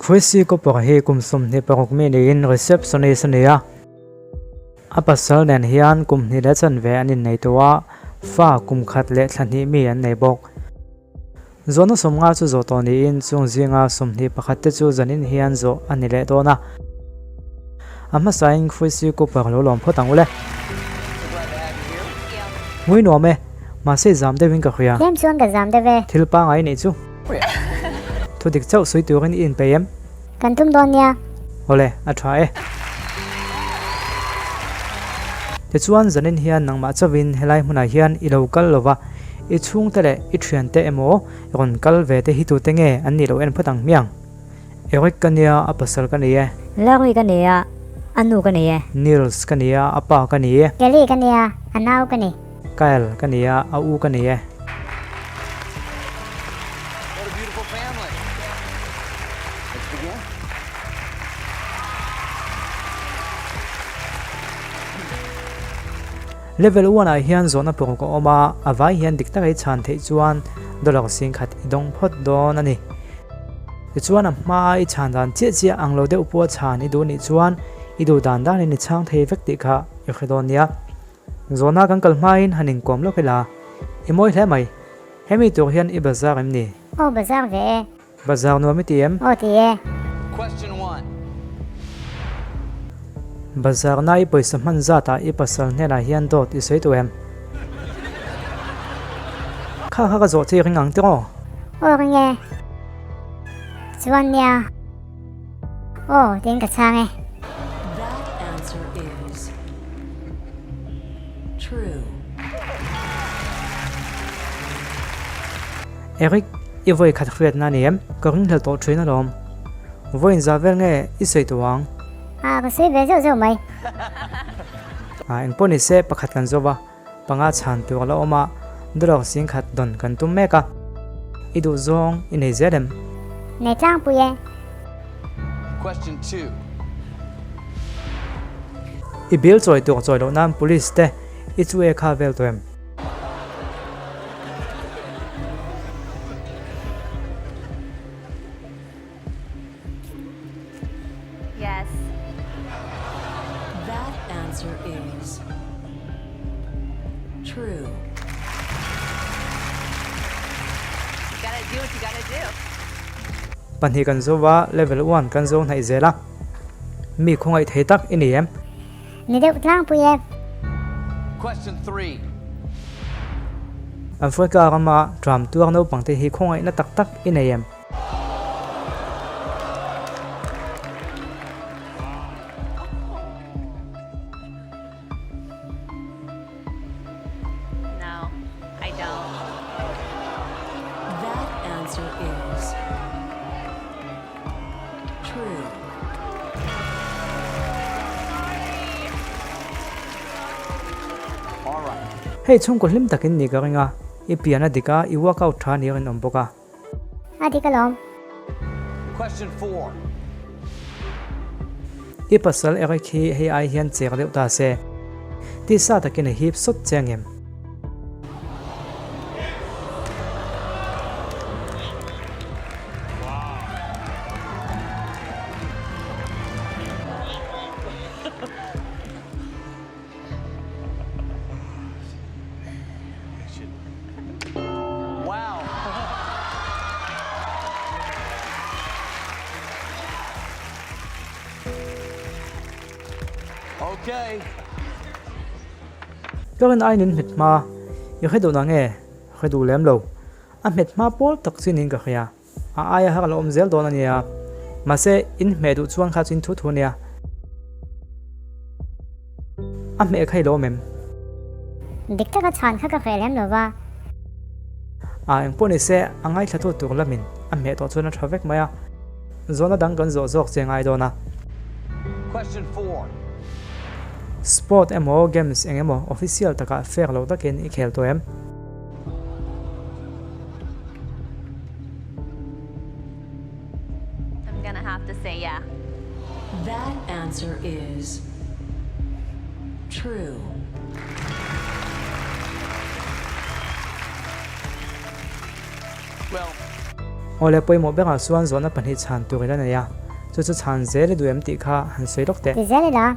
Chrissy Cooper hi kum 26 mi niin receptionist a ni a. A pasal nen hian kum hnih leh chanve an innei tawh a, fa kum khat leh thla hnih mi an nei bawk. Zawhna 50 chu zawh tawh niin chung zinga 21 te chu zanin hian zawh a ni leh dawn a. A hmasain Chrissy Cooper lo lawm phawt ang ule. Ngui nuam e, mahse zam deuhin ka hria. Tlem chuan ka zam deuh e. Thil pangai nih chu. Thu dik chauh sawi turin i inpeih em? Kan tum dawn nia. Awle, a tha e. Tichuan zanin hian nangmah chauhin helai hmunah hian i lo kal lova, i chhungte leh i thiante emaw rawn kal ve te hi tute nge an nih loh en phawt ang hmiang? Eric ka nia, a pasal ka ni e. Larry ka ni a, a nu ka ni e. Nils ka ni a, a pa ka ni e. Kelly ka nia, a nau ka ni. Kyle ka ni a, a u ka ni e. Level one ah hian zawhna paruk a awm a, a vai hian dik taka i chhan theih chuan dollar 10,000 i dawng phawt dawn a ni. Tichuan a hmaa i chhan dan chiah chiah ang lo deuh pawh a chhan i duh nih chuan i duh dan danin i chhang thei vek tih kha i hre dawn nia. Zawhna kan kal hmain han inkawm lawk ila, i mawi hle mai. Hemi tur hian i bazar em ni? Aw bazar ve e. Bazar nuam i ti em? Aw ti e. Question one. Bazar na i pawisa hman zatah i pasal hnenah hian dawt i sawi tawh em? Kha kha ka zawh che i ring ang tiraw? Aw ring e. Chuan nia. Aw tiin ka chhang e. That answer is true. Eric, i vawi khat hriatna a ni em? Ka ringhlel tawh thin alawm. Vawiin za vel nge i sawi tawh ang? A, ka sawi ve zeuh zeuh mai. A, engpawh ni se pakhat kan zawh va, panga chhan tur a la awm a, dollar 10,000 dawn kan tum mek a. I duh zawng i nei zel em? Nei tlangpui e. Question 2. I bill chawi tur chawi loh nan police te i chu e kha vel tawh em? Yes. That answer is true. You gotta do what you gotta do. Pahnih kan zo va, level one kan zo hnaih zel a. Mi khawngaih thei tak i ni em? Ni deuh tlangpui e. Question 3. Africa rama tram tuar naupangte hi khawngaihna tak tak i nei em? No, I don't. That answer is true. Hei chhungkaw hlim takin ni ka ring a, i pian a dik a, i workout tha ni a rinawm bawk a. A dik alawm. Question 4. I pasal Eric hi hei ai hian chek deuh ta se. Tisa takin a hip sawt che ang em? Wow. Okay. Ka rin aiin in hmet hma. I hre duh nange? Hre duh lem lo. A hmet hma pawl tak chu niin ka hria. A aia har la awm zel dawn a nia. Mahse, in hmeh duh chuan kha chu in thu thu a nia. A hmeh kha i lo awm em? Dik taka chhan kha ka hreh lem lo va. A engpawh ni se, a ngaithlatu tur lamin a hmeh tawh chuan a tha vek mai a. Zawhna dang kan zawh zawk che ngai dawn a. Question 4. Sport emaw games eng emaw official takah fair lo takin i khel tawh em? I'm gonna have to say yeah. That answer is true. Well. Awle pawimawh berah chuan zawhna pahnih chhan tur ila nei a, chu chu chhan zel i duh em tih kha han sawi lawk teh. Ti zel ila.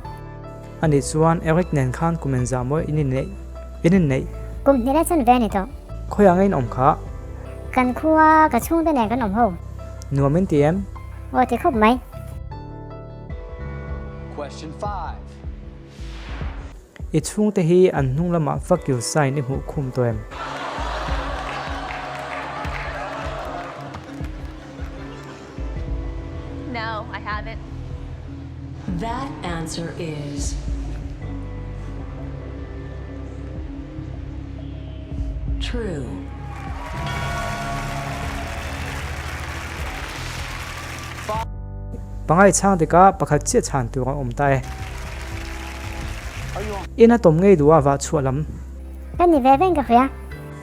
Anih chuan Eric nen khan kum engzah maw in inneih? In inneih? Kum hnih leh chhan ve a ni tawh. Khawiah nge in awm kha? Kan khua ka chhungte nen kan awm ho. Nuam in ti em? Aw ti khawp mai. Question 5. I chhungte hi an hnung lamah fuck you sign i hmuh khum tawh em? No, I haven't. That answer is true. Pangai chhang tikah pakhat chiah chhan tur a awm ta e. Ina tawm ngei duh a vah chhuah lam. Ka ni ve veng ka hria.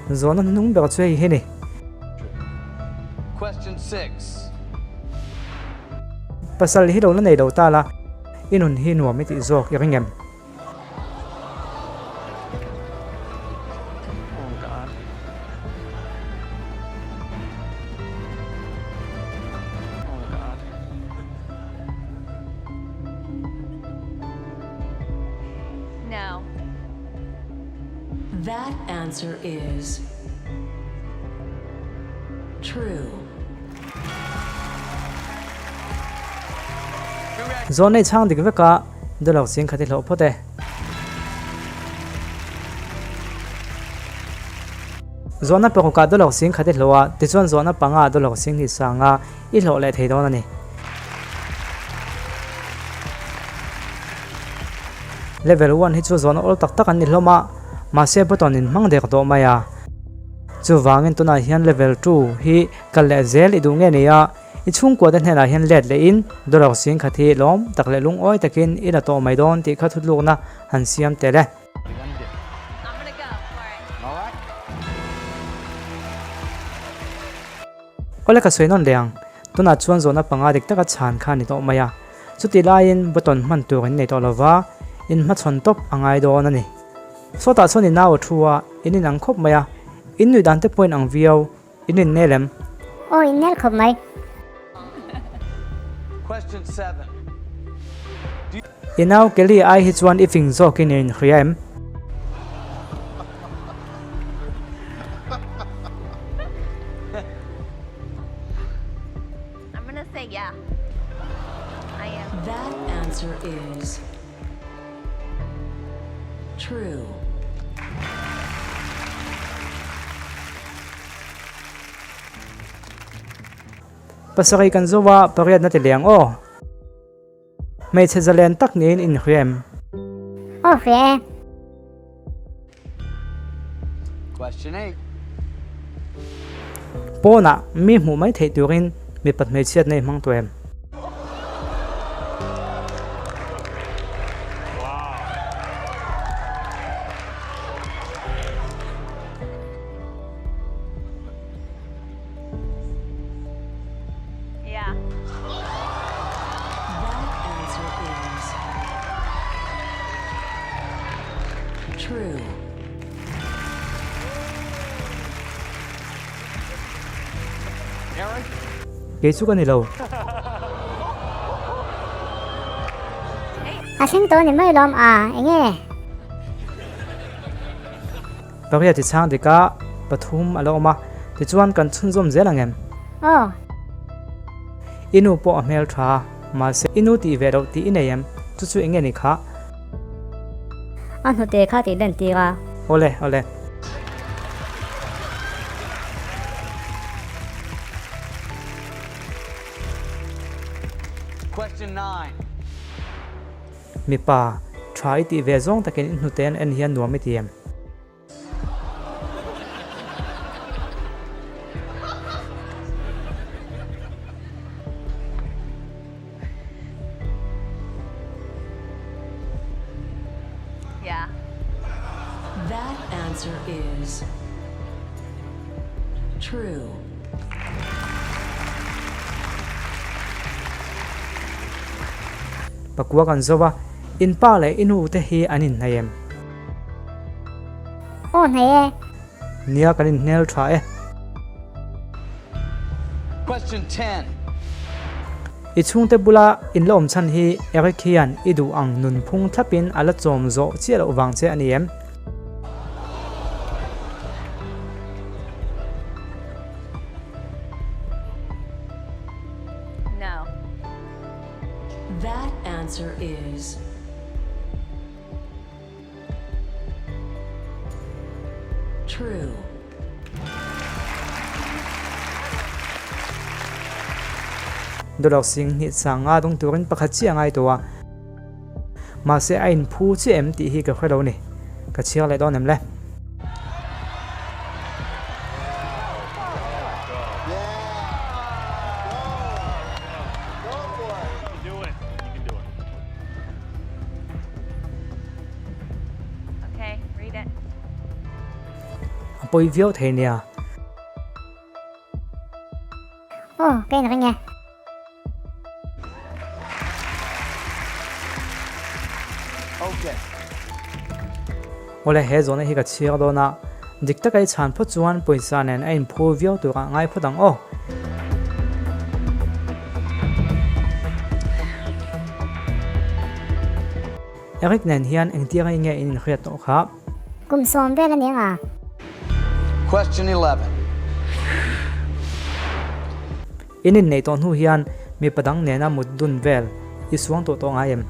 Zawhna hnung ber chu hei hi ni. Question 6. Pasal hi lo la nei lo ta la, i nun hi nuam i tih zawk i ring em? No. That answer is true. Zawn nei chhang dik vek a, dollar ching khat i hlawh phawt e. Zawhna parukah dollar ching khat i hlawh a, tichuan zawhna panga dollar ching hnih sanga i hlawh leh thei dawn a ni. Level one hi chu zawhna awl tak tak an ni hlawm a, mahse button in hmang dek tawh mai a. Chuvangin tunah hian level 2 hi kal leh zel i duh nge ni a, i chhungkua te hnenah hian let leh in dollar sing khat hi lawm tak leh lungawi takin i la tawh mai dawn tih kha thutlukna han siam tel e. Awle ka sawi nawn leh ang, tunah chuan zawhna panga dik taka chhan kha a ni tawh mai a. Chuti laiin button hman tur in nei tawh lova, in hmachhawn tawp a ngai dawn a ni. Sawtah chuan i nau a thu a, in inang khawp mai a, in nuih dan te pawh in ang viau, in innel em? Aw, innel khawp mai. Question 7. I nau Kelly ai hi chuan i fing zawkin i inhria em? I'm gonna say yeah. I am. That answer is true. Pasarih kan zo a, pariat na ti leng aw. Hmeichhe zalen tak niin in hria em? Aw hria e. Question 8. Pawnah mi hmuh mai theih turin mipat hmeichhiatna i hmang tawh em? Yeah. That answer is true. Eric? Kei chu ka ni lo. A thleng tawh ni mai lawm a, enge? Pariat i chhang dik a, pathum a la awm a, tichuan kan chhunzawm zel ang em? Aw. I nu pawh a hmel tha a, mahse i nu tih ve loh tih i nei em? Chu chu enge ni kha? A hnute kha tih len tir a. Awle, awle. Question 9. Mipa, tha i tih ve zawng takin i hnute an en hian nuam i ti em? Yeah. That answer is true. Pakua kan zo a, in pa leh i nu te hi an inhnaih em? Aw hnaih e. Nia kan inhnel tha e. Question 10. I chhungte bula in la awm chhan hi Eric hian i duh ang nunphung thlapin a la chawm zawh chiah loh vang che a ni em? No. That answer is true. Dollar sing hnih sang nga dawng turin pakhat chiah a ngai tawh a, mahse a inphu chiah em tih hi ka hre lo ni. Ka chhiar leh dawn em le? Okay, read it. A pawi viau thei nia. Aw, ka en reng e. Okay. Awle, he zawhna hi ka chhiar dawn a, dik taka i chhan phawt chuan pawisa nen a inphu viau turah ngai phawt ang aw. Eric nen hian engtiang a nge in inhriat tawh kha? Kum sawm vel a ni anga. Question 11. In inneih tawh hnu hian mipa dang nena mut dun vel i suang tawh tawh ngai em?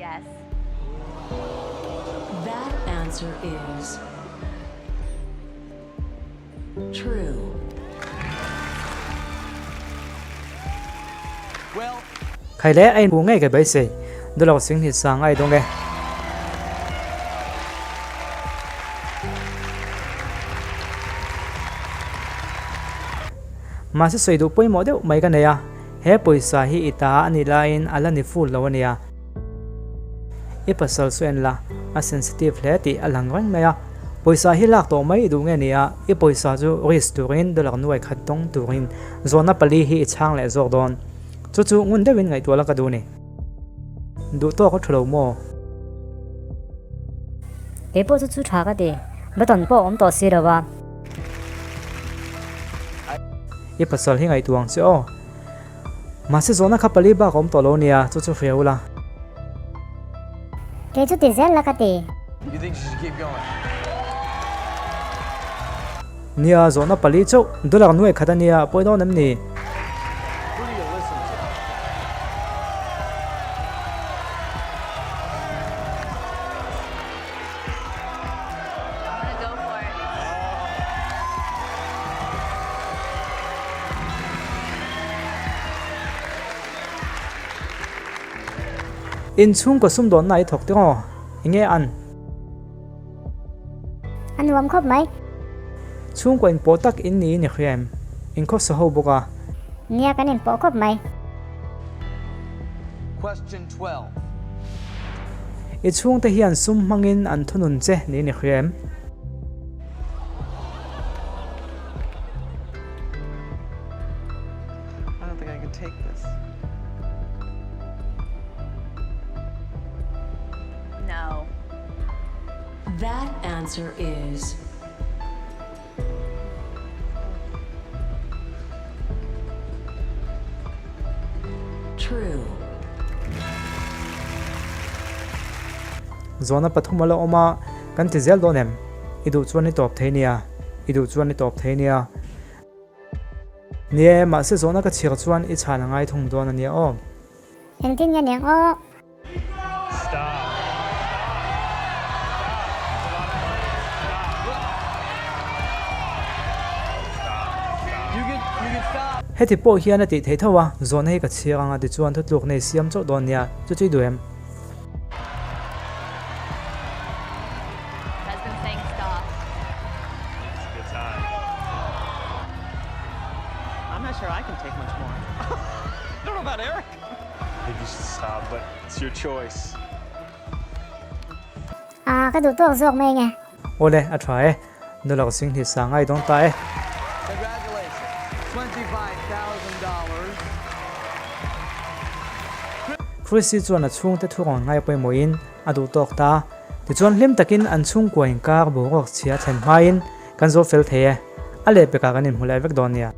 Yes. That answer is true. Well, Khai le a inbu ngei ka beisei. Dulawk Singh hi sang a idawng e. Mahse sawi duh pawimawh deuh mai ka nei a, he pawisa hi i ta a nih laiin a la ni full lo a nia. I pasal chu en la, a sensitive hle tih a lang reng mai a. Pawisa hi lak tawh mai i duh nge nia, i pawisa chu risk turin dollar nuai khat dawng turin zawhna pali hi i chhang leh zawk dawn. Chu chu ngun deuhin ngaihtuah la ka duh ni. Duh tawk a thu lo maw? Kei pawh chu chu tha ka ti. Button pawh a awm tawh si lo va. I pasal hi ngaihtuah ang che aw. Mahse zawhna kha pali bak a awm tawh lo nia, chu chu hria ula. Kei chu ti zel la ka ti. You think she should keep going? Nia, zawhna pali chauh dollar nuai khat a nia, pawi dawn em ni? Who do you listen to? I'm gonna go for it. Inchhungkaw sumdawnna i thawk teh aw, enge an? A nuam khawp mai. Chhungkaw inpawh tak in niin i hria em? In khawsa ho bawk a. Nia kan inpawh khawp mai. Question 12. I chhungte hian sum hmangin an thunun che niin i hria em? I don't think I can take this. No. That answer is true. Zawhna pathum a la awm a, kan ti zel dawn em? I duh chuan i tawp thei nia, i duh chuan i tawp thei nia. Ni e, mahse zawhna ka chhiar chuan i chhan a ngai thung dawn a nia aw. Engtin nge niang aw? Heti pawh hian a tih theih tho a, zawhna hi ka chhiar ang a tichuan thutluk nei siam chauh dawn nia, chu chu i duh em? A, ka duh tawk zawk mai nge. Awle, a tha e. Dollar singhnih sanga i dawn ta e. Chrissy chuan a chhungte thu rawn ngai pawimawhin a duh tawk ta. Tichuan hlim takin an chhungkua inkar boruak chhia thlen hmain kan zo fel thei e. A lehpekah kan inhmu leh vek dawn nia.